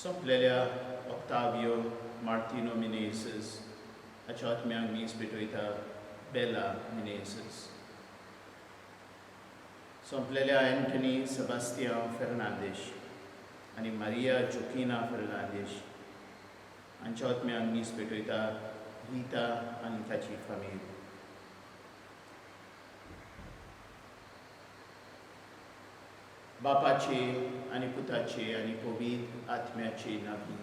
सोंपलेल्या Octavio Martino Menezes हाच्या आत्म्यांक मीस भेटयता बेला Menezes. सोंपलेल्या Anthony सेबास्तियांव Fernandes आनी Maria Joaquina Fernandes हांच्या आत्म्यांक मीस भेटयता रिता आनी ताची फामील. बापाचे आनी पुताचे आनी पवित्र आत्म्याचे नांवी.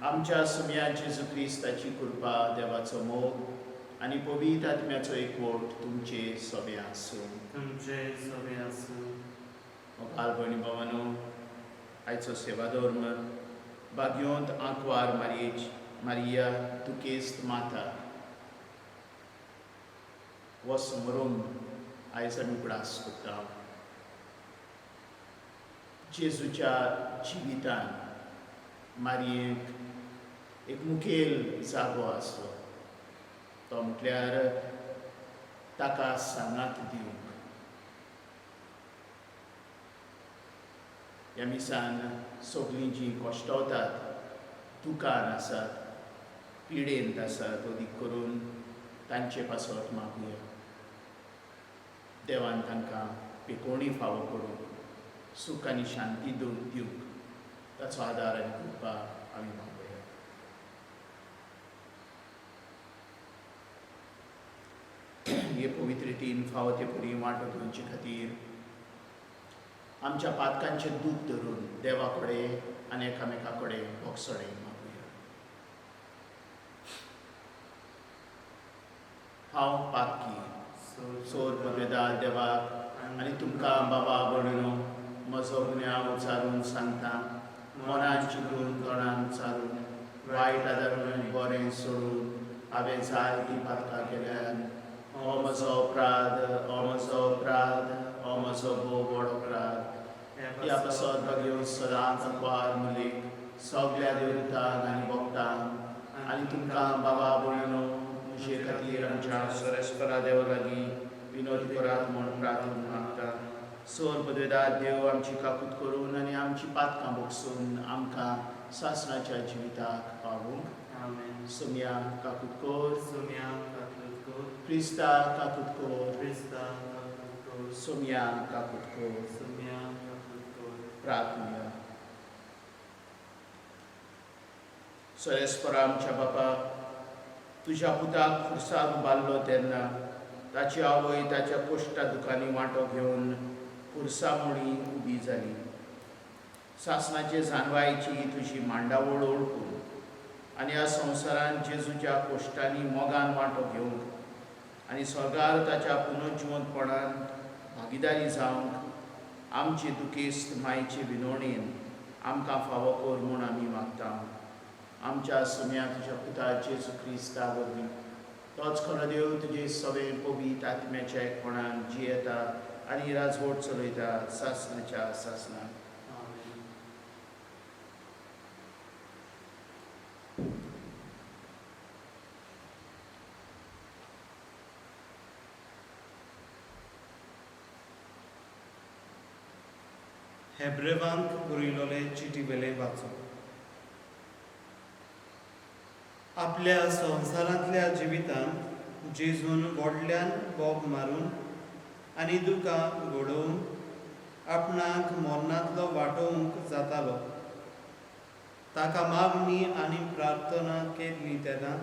आमच्या सुम्या जेजू क्रिस्ताची कृपा, देवाचो मोग आनी पवित्र आत्म्याचो एकवट तुमचे सोबे आसूं. तुमचे सोबे आसूं. मोगाल भयणी भावानो, आयचो सेवाधर्म भाग्योंत आंकवार मारयेच मारिया दुखेस्त माता हो समारंभ आयज आमी उगडास करता. जेजूच्या जिवितान मारयेक एक मुखेल जागो आसलो, तो म्हटल्यार ताका सांगात दिवंक. ह्या मिसान सगळीं जीं कश्टवतात, दुकान आसात, पिडेंत आसात, अदीक करून तांचे पासत मागुया. देवान तांकां पेकोवणी फावो करूंक, सूख आनी शांती दिवंक ताचो आदार आनी कृपा आमी मागुया. हे पवित्र रितीन फावो ते परी वांटो घेवचे खातीर आमच्या पातकांचें दूख धरून देवा कडेन आनी एकामेका कडेन भोगसणें मागुया. हांव पातकी सोर पदवेदार देवाक आनी तुमकां बाबा भयणीनो म्हजो गुन्यांव उच्चारून सांगता. मनान चिंतून, तोंडान उच्चारून, वायट आदारून, बरें सोडून हांवें जायतीं पातकां केल्यान. हो म्हजो अपराध, हो म्हजो अपराध, हो म्हजो भोव व्हड अपराध. ह्या पासत भाग्यो सदांच आंकवार मुलीक, सगल्या देवदूतांक आनी भक्तांक आनी तुमकां बाबा भयणीनो म्हजे खातीर आमच्या सरेस्परा देवा लागीं विनोद करात म्हूण प्रार्थना मागता. सोर पदवेदार देव आमची काकूत करून आनी आमची पातकां भोगसून आमकां सासणाच्या जिविताक पावूंक. आमेन. सोमया काकूत कर. सोमया काकूत कर. क्रिस्ता काकूत कर. क्रिस्ता काकूत कर. सोमया काकूत कर. सोमया काकूत कर. प्रार्थना. सरेस्परा आमच्या बापा, तुज्या पुताक खुर्साक उबारलो तेन्ना ताची आवय ताच्या कोश्टा दुकांनी वांटो घेवन खुर्सा मुळी उबी जाली. सासणाचे जानवायची तुजी मांडावळ ओळखून आनी ह्या संवसारांत जेजूच्या कोश्टांनी मोगान वांटो घेवंक आनी स्वर्गार ताच्या पुनर्जिवंतपणांत भागिदारी जावंक आमचे दुखेस्त मायचे विनवणेन आमकां फावो कर म्हूण आमी मागता. आमच्या सुम्या तुज्या पुता जेजू क्रिस्ता वरवीं. तोच खरो देव तुजे सवे पवित्र आत्म्याच्या एकपणान जियेता आनी राजवट चलयता सासणाच्या सासणाक. आमेन. हेब्रेवांक बरयलोले चिटी वेले वाचूं. आपल्या संवसारांतल्या जिवितांत जेजून व्हडल्यान बोब मारून आनी दुकां गडोवन आपणाक मरणांतलो वाटोवंक जातालो. ताका मागणी आनी प्रार्थना केल्ली तेन्ना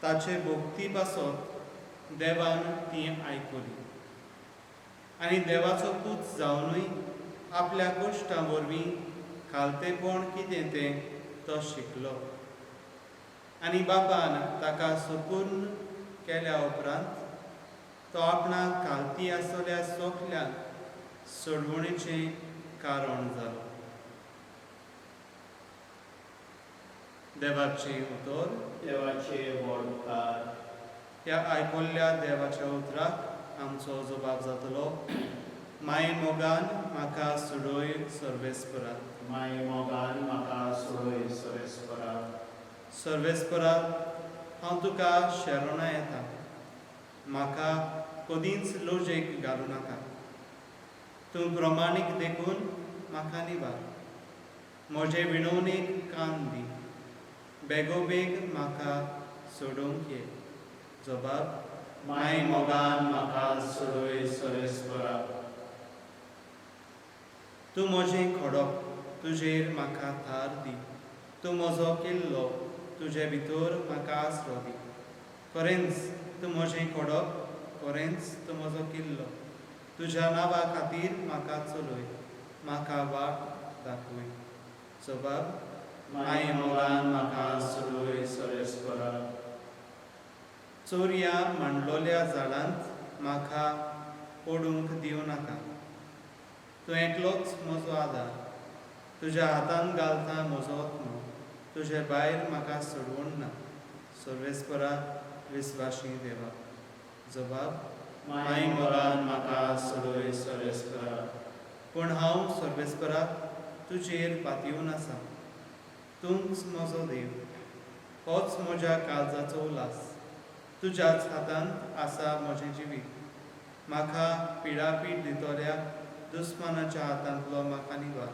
ताचे भक्ती पासत देवान ती आयकली आनी देवाचो पूत जावनूय आपल्या कश्टां वरवीं खालतेपण कितें तें तो शिकलो आनी बापान ताका सुपूर्ण केल्या उपरांत तो आपणाक खालती आसलेल्या सगल्यांक सोडवणेचें कारण जालो. देवाचें उतर. देवाचे व्हड उपकार. ह्या आयकल्ल्या देवाच्या उतराक आमचो जबाब जातलो, माये मोगान म्हाका सोडय सर्वेस्परा. माये मोगान म्हाका सोडय सर्वेस्परा. सर्वेस्परा, हांव तुका शेरोणा येता, म्हाका कदींच लजेक घालूं नाका. तूं प्रमाणीक देखून म्हाका निवार. म्हजे विणवणेक कान दी, बेगोबेग म्हाका सोडोवंक ये. जबाब माय मोगान म्हाका सोडय सर्वेस्परा. तूं म्हजें खडप, तुजेर म्हाका थार दी. तूं म्हजो किल्लो, तुजे भितर म्हाका आसरो दी. खरेंच तूं म्हजें खडप, खरेंच तूं म्हजो किल्लो. तुज्या नांवा खातीर म्हाका चलय, म्हाका वाट दाखय. जबाब माय मोगान म्हाका सोडय सर्वेस्परा. चोरया मांडलोल्या झाडांत म्हाका पडूंक दिवं नाका. तूं एकलोच म्हजो आदार, तुज्या हातान घालता म्हजो आत्मो, तुजे भायर म्हाका सोडवण ना. सर्वेस्परा विस्वाशी देवा. जबाब माय मोगान म्हाका सोडय सर्वेस्परा. पूण हांव सर्वेस्परा तुजेर पातयेवन आसा. तूंच म्हजो देव, होच म्हज्या काळजाचो उल्हास. तुज्याच हातांत आसा म्हजें जिवीत. म्हाका पिडापीड दितल्या दुस्मानाच्या हातांतलो म्हाका निवार.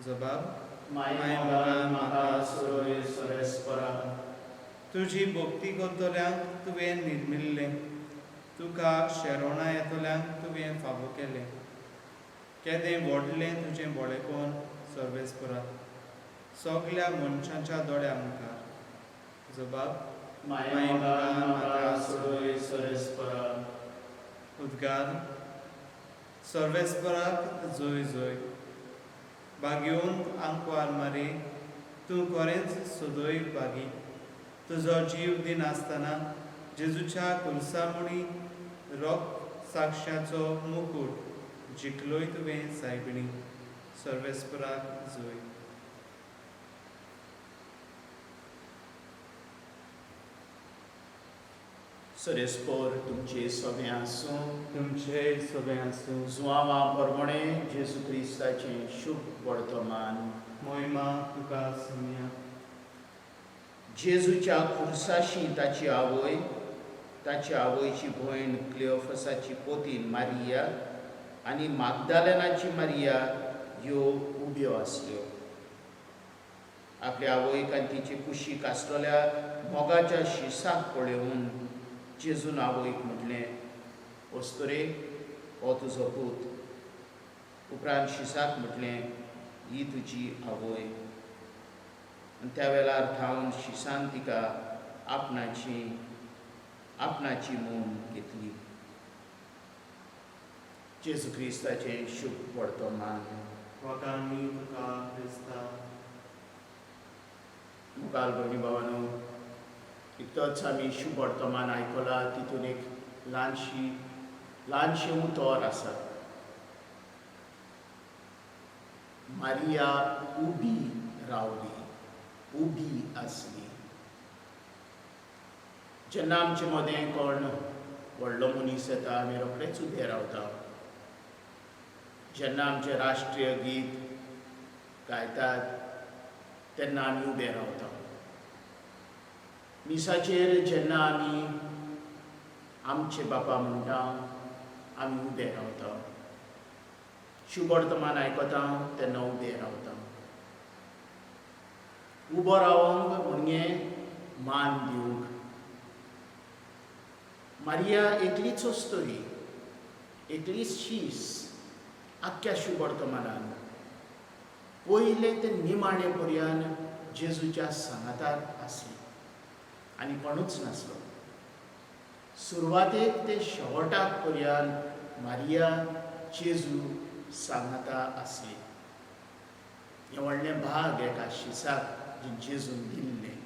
जबाब माय मोगान म्हाका सोडय सर्वेस्परा. तुजी भक्ती करतल्यांक तुवें निर्मिल्लें, तुका शेरोणां येतल्यांक तुवें फावो केलें. केदें व्हडलें तुजें बळेपण सर्वेस्परा, सगल्या मनशांच्या दोळ्या मुखार. जबाब माय मोगान म्हाका सोडय सर्वेस्परा. उद्गार सर्वेस्पराक जोय जोय. भाग्योंत आंकवार मारी, तूं खरेंच सदय भागी. तुजो जीव दिनासतना जेजूच्या कुर्सा मुणी रोख साक्षाचो मुकूट जिखलोय तुवें सायबिणी. सर्वेस्पराक जोय. सर्वेस्पर तुमचे सगळें आसूं. तुमचे सगळें आसूं. जुआंवा परमणे जेजू क्रिस्ताचें शुभ वर्तमान. मोहिमा तुका सुमया. जेजूच्या खुर्साशी ताची आवय, ताची आवयची भयण क्लियोफसाची पोतीन मारिया आनी मागदालेनाची मारिया ह्यो उब्यो आसल्यो. आपल्या आवयक आनी तिचे कुशीक आसलेल्या मोगाच्या शिसाक पळोवन जेजून आवयक म्हटलें, अस्तुरे, हो तुजो पूत. उपरांत शिसाक म्हटलें, ही तुजी आवय. आनी त्या वेळार थावन शिसान तिका आपणाची आपणाची म्हूण घेतली. जेजू क्रिस्ताचें शुभ वर्तमान. वागांनी तुका क्रिस्ता. मुखाल भयणी भावानो, इतलोच आमी शुभ वर्तमान आयकलां, तितून एक ल्हानशी ल्हानशें उतर आसा. मारिया उबी रावली, उबी आसली. जेन्ना आमचे मदें कोण व्हडलो मनीस येता, आमी रोखडेच उबे रावता. जेन्ना आमचें राष्ट्रीय गीत गायतात तेन्ना आमी उबे रावता. मिसाचेर जेन्ना आमी आमचे बापा म्हणटा, आमी उबे रावता. शुभ वर्तमान आयकता तेन्ना उबे रावता. उबो रावंक म्हणजे मान दिवंक. मारिया एकलीच अस्तुरी, एकलीच शीस आख्ख्या शुभ वर्तमानान पयले ते निमाणे पर्यंत जेजूच्या सांगाताक आसली आनी कोणूच नासलो. सुरवातेक ते शेवटाक पर्यंत मारिया जेजू सांगाता आसली. हें व्हडलें भाग एका शिसाक जें जेजून दिल्लें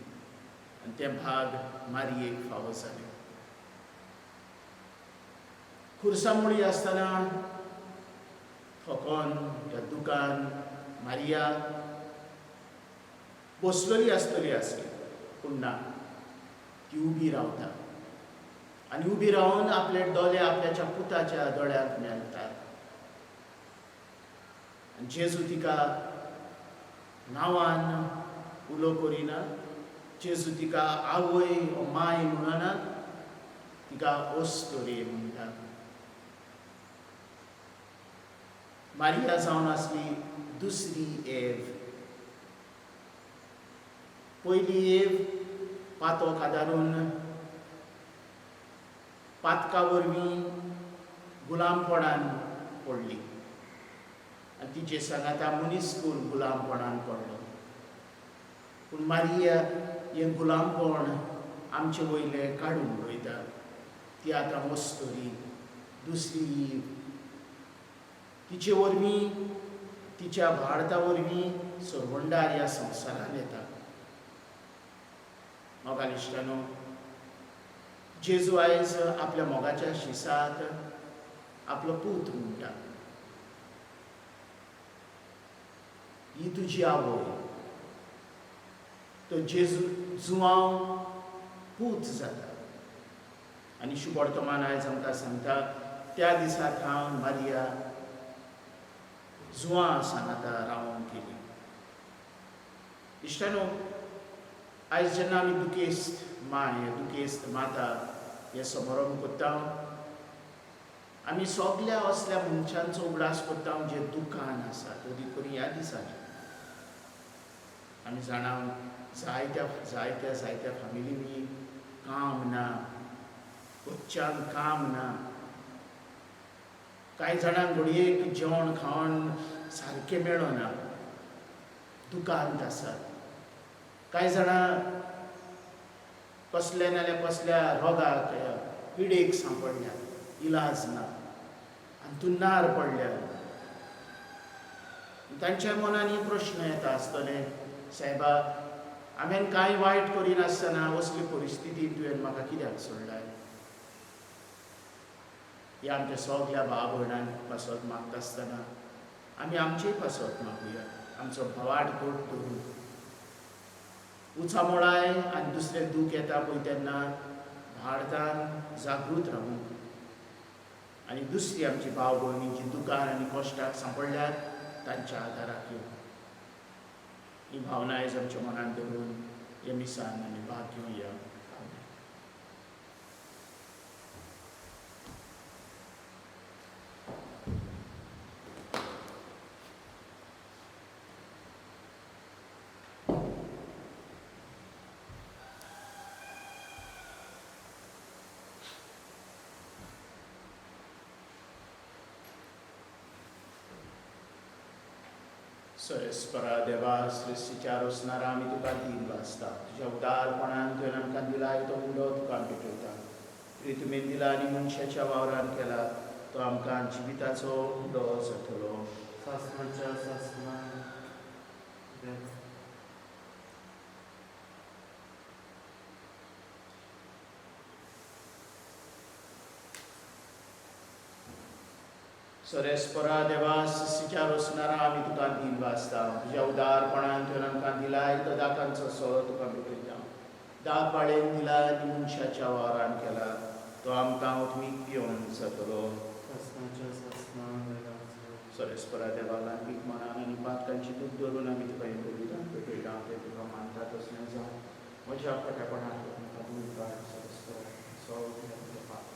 आनी तें भाग मारियेक फावो जालें. खुर्सामुळी आसतना थकोन या दुकान मारिया बसलेली आसतली आसली, पूण ना, ती उबी रावता आनी उबी रावन आपले दोळे आपल्याच्या पुताच्या दोळ्यांक मेळटात. आनी जेजू तिका नांवान उलो करिना, जेजू तिका आवय माय म्हणना, तिका अस्तुरी म्हणटा. मारिया जावन आसली दुसरी एव. पयली एव पातोक आदारून पातका वरवीं गुलामपणान पडली आनी तिचे सांगाता मनीस कूल गुलामपणान पडलो. पूण मारिया हें गुलामपण आमचे वयलें काडून उडयता. ती आतां वस्तुरी दुसरी तिचे वरवीं, तिच्या भारता वरवीं सरवंडार ह्या संवसारान येता. मोगाल इश्टानो, जेजू आयज आपल्या मोगाच्या शिसाक आपलो पूत म्हणटा, ही तुजी आवय. तो जेजू जुवांव पूत जाता. आनी शुभवर्तमान आयज आमकां सांगता, त्या दिसा थावन मारिया जुवां सांगाता रावोंक केली. इश्टानो, आयज जेन्ना आमी दुखेस्त माय, दुखेस्त माता हे समारंभ करता, आमी सगल्या असल्या मनशांचो उगडास करता जे दुकान आसा. अदीक करून ह्या दिसांनी आमी जाणा, जायत्या जायत्या जायत्या फामिलींनी काम ना, बच्चांक काम ना, कांय जाणांक घडयेक जेवण खावण सारकें मेळना, दुकांत आसात. कांय जाणां कसल्या नाल्यार कसल्या रोगाक, पिडेक सांपडल्या, इलाज ना आनी तुन्नार पडल्या. तांच्या मनान प्रश्न येता आसतले, सायबा हांवें कांय वायट करिनासतना असली परिस्थिती तुवें म्हाका कित्याक सोडलाय? ह्या आमच्या सगल्या भाव भयणांक पासत मागता आसतना आमी आमचेय पासत मागुया. आमचो भावाट गोट धरून उचामोळाय आनी दुसरें दूख येता पळय तेन्ना भारतान जागृत रावूंक आनी दुसरी आमची भाव भयणी जी दुकान आनी कश्टाक सांपडल्यात तांच्या आदाराक येवंक. ही भावना आयज आमच्या मनान धरून ह्या मिसान आमी भाग घेवया. सरेस्परा देवा, सृश्टीच्या रोसणारा आमी तुका दीन वाचता. तुज्या उदारपणान तुवें आमकां दिला तो उंडो तुका भेटयता. तरी तुवें दिला आनी मनशाच्या वावरान केला तो आमकां जिविताचो उंडो जातलो. सासणाच्या सासणाक. सरेस्परा देवा, सृश्टीच्या रोसणारा आमी तुका दीन वाचता. तुज्या उदारपणान तुवें आमकां दिलाय तो दातांचो सोरो तुका भेटयता. दाग बाळेन दिला आनी मनशाच्या वावरान केला तो आमकां उत्मीक पिवन जातलो. सासणाच्या सासणाक. सरेस्परा देवा, ल्हानपीक मनान आनी पातकांची दूख धरून आमी तुका हें बलिदान भेटयता तें तुका मानता तसलें जावं. म्हज्या खोटेपणाक म्हाका दूर काड सरेस्परा, सगळ्या म्हज्या पातकांक.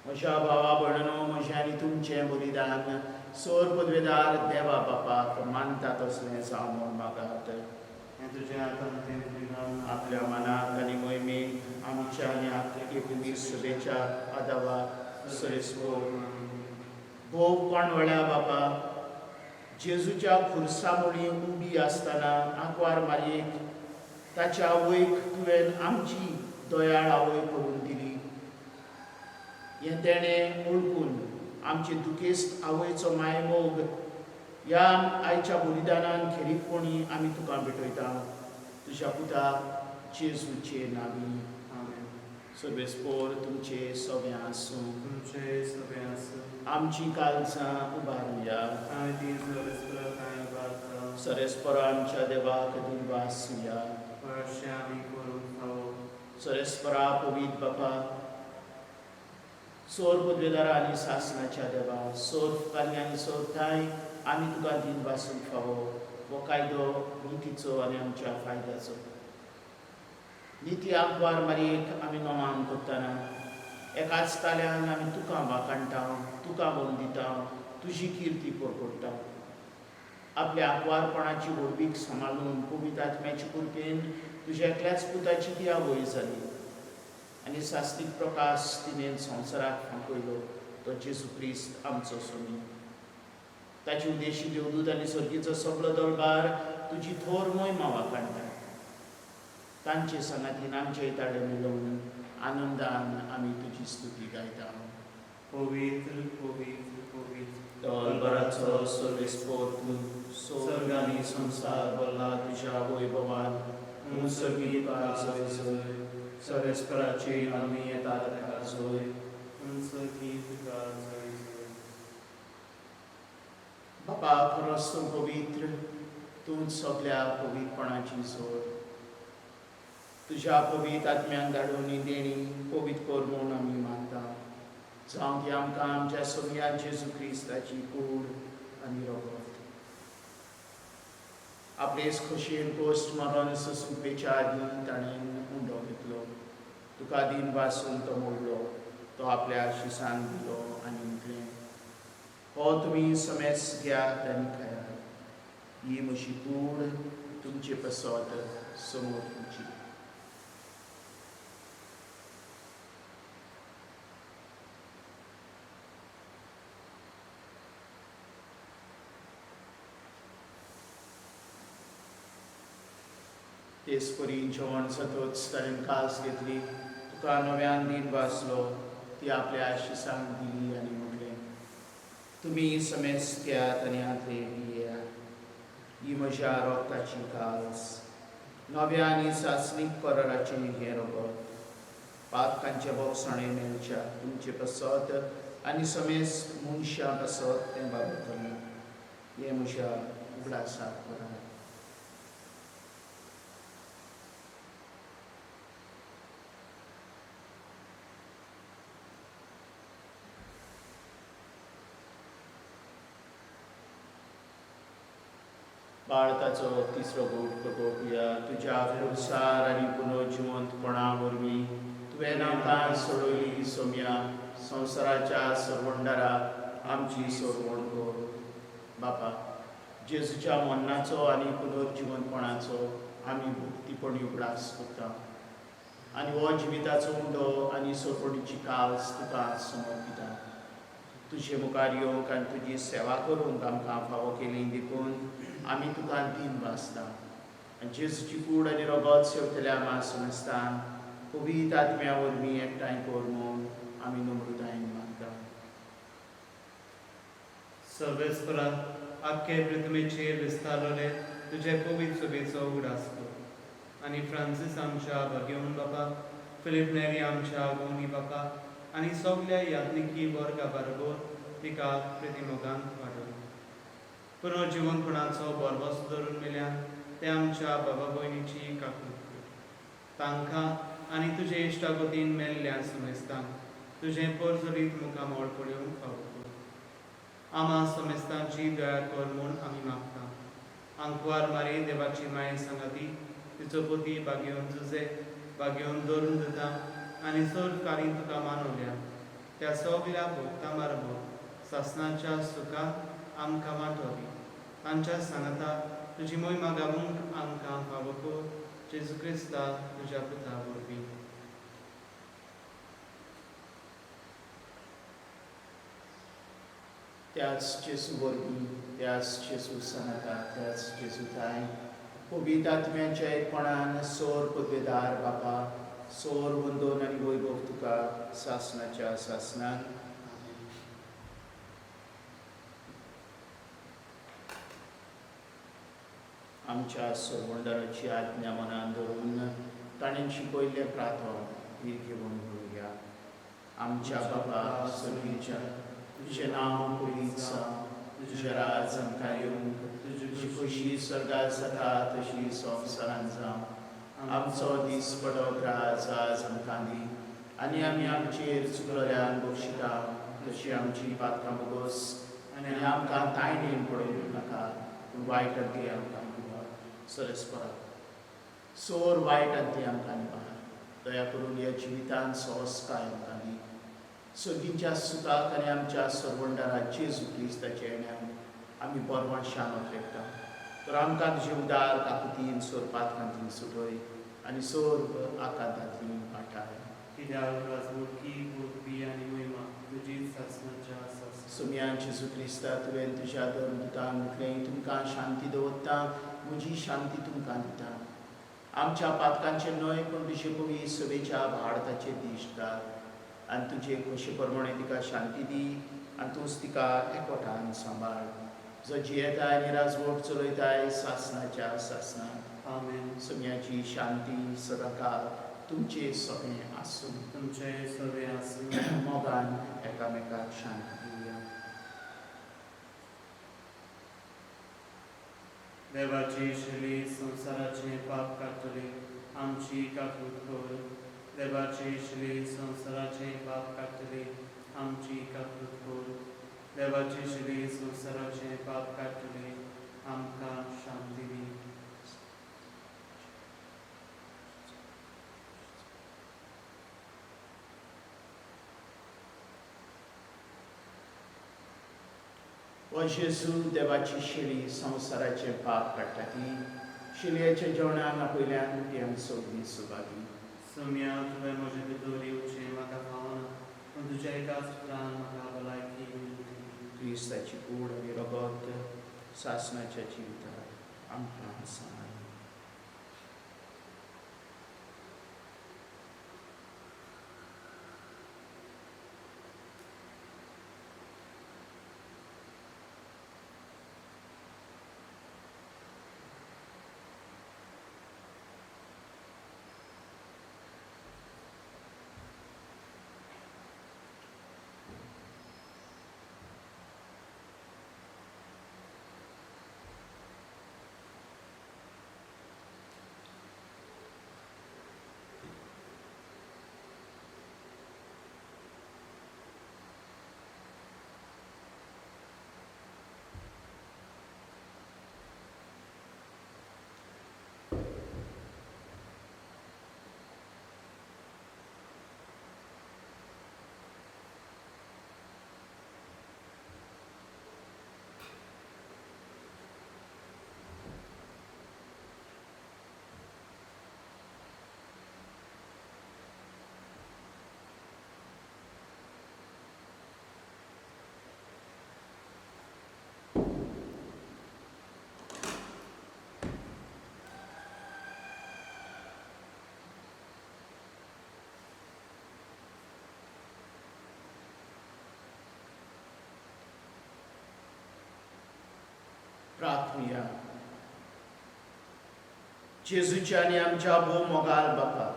म्हज्या भावा भयणांनो, म्हजें आनी तुमचें बलिदान सोर पदवेदार देवा बापाक मानता तसलें जावं म्हूण मागात. हें तुजें हातान तें बलिदान आपल्या मनाक आनी मोहिमेक आमच्या आनी एकुणीस सभेच्या आदावाक सरेस्पोर. भोव कोणवळ्या बापा, जेजूच्या खुर्सा मुळी उबी आसतना आंकवार मारयेक ताच्या आवयक तुवें आमची दयाळ आवय करून दिली. हें तेणें वळखून आमचे दुखेस्त आवयचो मायमोग ह्या आयच्या बलिदानान खेरीतपणी आमी तुका भेटयता. तुज्या पुता जेजूचे नांवी. आमेन. सर्वेस्पोर तुमचे सगळें आसूं. तुमचे सगळें आसूं. आमची काळजां उबारुया. आमी ती सरेस्परा कांय उबारता. सरेस्परा आमच्या देवाक दिनवासुया. अशें आमी करूंक फावो. सरेस्परा पवीत बापा, सोर पदवेदारा आनी सासणाच्या देवा, सोर फुकांनी आनी सोर ठांय आमी तुका दिनवासूंक फावो. हो कायदो नितीचो आनी आमच्या फायद्याचो. निती आंकवार मारयेक आमी नमान करतना एकाच ताल्यान आमी तुका वाखाणटा, तुका वंदिता, तुजी किर्ती परपडटा. आपल्या आंकवारपणाची व्हडवीक सांबाळून पवित्र आत्म्याची कृपेन तुज्या एकल्याच पुताची ती आवय जाली आनी सास्तीक प्रकाश तिणें संवसाराक फांकयलो, तो जेजू क्रिस्त आमचो सोमी। ताची उद्देशी देवदूत आनी सर्गीचो सगळो दरबार तुजी थोर मोहिमा वाखाणटा। तांचे सांगातीन आमचे ताळे मेळोवन आनंदान आमी तुजी स्तुती गायता। पवित्र पवित्र पवित्र दलबराचो सर्वेस्पोर, स्वर्ग आनी संवसार भरला तुज्या वैभवान। सर्गीत जय जय, सर्वेस्पराची आमी येता ताका जय। उंचगी तुका जय जय। बाबा खरोच तूं पवित्र, तूं सगल्या पवित्रपणाची जोड। तुज्या पवित्र आत्म्यान धाडून ही देणी पवित्र कर म्हूण आमी मागता। जावं ती आमकां आमच्या सोमया जेजू क्रिस्ताची कूड आनी रगत। आपलेच खोशयेन कोश्ट मरण सोंसूंक आदीं ताणें उंडो घेतलो, तुका दीन वासून तो मोडलो, तो आपल्या शिसान दिलो आनी म्हटलें, हो तुमी समेस घेयात आनी खायात, ही म्हजी कूड तुमचे पसत समोर तुमची। तेच परी जेवण जातच ताणें कास घेतली, तुका नव्यान दीन वाचलो, ती आपल्या आशिसांक दिली आनी म्हटलें, तुमी समेस घेयात आनी हांतले पियेयात, ही म्हज्या रोगताची कास, नव्या आनी सासणीक कराराचें हें रगत, पातकांचे बोगसाणे मेळच्या तुमचे पासत आनी समेस मनशां पासत तें बाबतलें, हें म्हज्या उगडासाक करात। बाळकाचो तिसरो गूट प्रकोपया, तुज्या पुरसार आनी पुनर्जिवंतपणा वरवीं तुवें आमकां सोडयली सोम्या, संवसाराच्या सरवंडारा आमची सोडवण कर। बापा, जेजूच्या मरणाचो आनी पुनर्जिवंतपणाचो आमी भक्तीपणी उगडास करता आनी हो जिविताचो उंडो आनी सोडवणीची कास तुका समर्पिता। तुजे मुखार येवंक आनी तुजी सेवा करूंक आमकां फावो केली देखून आमी तुका दीन भासता। आनी जेजूची कूड आनी रगत सेवतल्या आमा समजतान पवित्र आत्म्या वरवीं एकठांय कर म्हूण आमी नम्रतायेन मागता। सर्वेस्परा, आख्खे पृथ्वीचेर विस्तारले तुजे पवित्र सभेचो उगडास कर आनी फ्रांसीस आमच्या भाग्यवन बापा, फिलीप नेरी आमच्या गोनी बापा आनी सगल्या याज्ञिकी वर्गा बरोबर तिका प्रतिमोगांत वाडोवन पुनर्जिवनपणाचो बरबस धरून मेल्यान ते आमच्या बाबा भयणीची काकूट कर। तांकां आनी तुजे इश्टागतीन मेल्ल्या समेस्तांक तुजें परजरीत मुखामळ पळोवंक फावो कर। आमा समेस्तांची दया कर म्हूण आमी मागता। आंकवार मारी देवाची माये सांगाती तिचो पती बागेवन जुजे बागेवन धरून दिता आनी सरकारी तुका मानवल्या त्या सगल्या भोगता मारबो सासणाच्या सुखाक आमकां वांटो दी। तांच्या सांगाता तुजी मोहिमा गावूंक आमकां फावो कर, जेजू क्रिस्ता तुज्या पुता वरवीं। त्याच जेजू वरवीं, त्याच जेजू सांगाता, त्याच जेजू थांय पवित्र आत्म्याच्या एकपणान सोर पदवेदार बापा, सोर वंदोन आनी वैभव तुका सासणाच्या सासणान। आमच्या सरवंडाराची आज्ञा मनान धरून ताणें शिकयल्लें प्रार्थना ही घेवन म्हणुया। आमच्या बाबा सर्गीच्या, तुजें नांव पवित्र जावं, तुजें राज आमकां येवंक, तुजी खोशी स्वर्गार जाता तशी संवसारांत जावं। आमचो दीस पडो ग्रास आज आमकां दी आनी आमी आमचेर चुकलेल्यान बक्षिता तशी आमची पातकां बोगस आनी आमकां तायणेन पडोवंक नाका, पूण वायट ती आमकां सरस्परा सोर वायट आनी आमकां निवार। दया करून ह्या जिवितान सोंसकाय आमकां दी, सर्गींच्या सुखाक आनी आमच्या सरवंडारा जेजू क्रिस्ताच्या येण्यान आमी बरवणशान ओतरेकता तर आमकां तुजे उदार काकुतीन सोरपातकांतली सुटय आनी सोर्ग आकांतांतली वाटाय. कित्याक राजवटकी गोदपी आनी महिमा तुजी सासणाच्या सासणाक. सोमया जेजू क्रिस्ता, तुवें तुज्या धर्मदुतान म्हटलें, तुमकां शांती दवरता, म्हजी शांती तुमकां दिता. आमच्या पातकांचें न्हय पूण तुजे पवी सभेच्या भारताचेर दिश्ट घाल आनी तुजे खोशे प्रमाणे तिका शांती दी आनी तूंच तिका एकवटान सांबाळ, जो जियेताय आनी राजवट चलयताय सासणाच्या सासणाक. आमेन. सोमयाची शांती सदांकाळ तुमचे सगळें आसूं. तुमचे सगळे आसूं. मोगान एकामेकाक शांती दिवया. देवाची शेली संवसाराचें पाप काडटली, आमची काकूत कर. देवाची शेली संवसाराचें पाप काडटली, आमची काकूत कर. देवाची शेली संवसाराचें पाप काडटली, आमकां शांती दी. ओ जेजू, देवाची शेळी संवसाराचें पाप काडटा ती शेळयेच्या जेवणाक आपयल्यान ती आमी सगळीं सुभागी. सोम्या, तुवें म्हजें भितर येवचें म्हाका फावना, पूण तुज्या एकाच उतरान म्हाका भलायकी मेळटली. क्रिस्ताची कूड आनी रगत सासणाच्या जिविताक आमकां सांबाळ. प्रार्थुया. जेजूच्या आनी आमच्या भोव मोगाल बापा,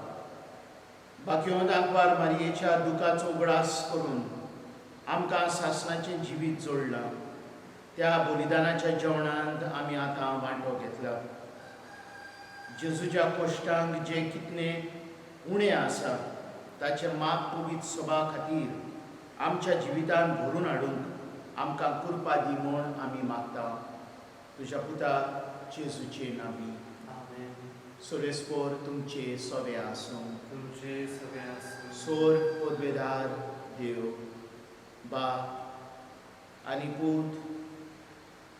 बाकियोंत आंकवार मारयेच्या दुखाचो उगडास करून आमकां सासणाचें जिवीत जोडलां, त्या बलिदानाच्या जेवणांत आमी आतां वांटो घेतला. जेजूच्या कोश्टांक जें कितलें उणें आसा ताचें माप पवित्र सभा खातीर आमच्या जिवितान भरून हाडूंक आमकां कृपा दी म्हूण आमी मागता. तुज्या पुता जेजूचे नांवी. आमेन. सोरेस्पोर तुमचे सोबे आसूं. तुमचे सगळे आसूं. सोर पदवेदार देव बा आनी पूत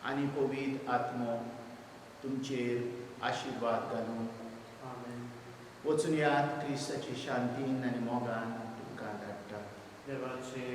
आनी पवित्र आत्मो तुमचेर आशिर्वाद घालूं. आमेन. वचून यात, क्रिस्ताची शांतीन आनी मोगान तुमकां धाडटा. देवाचे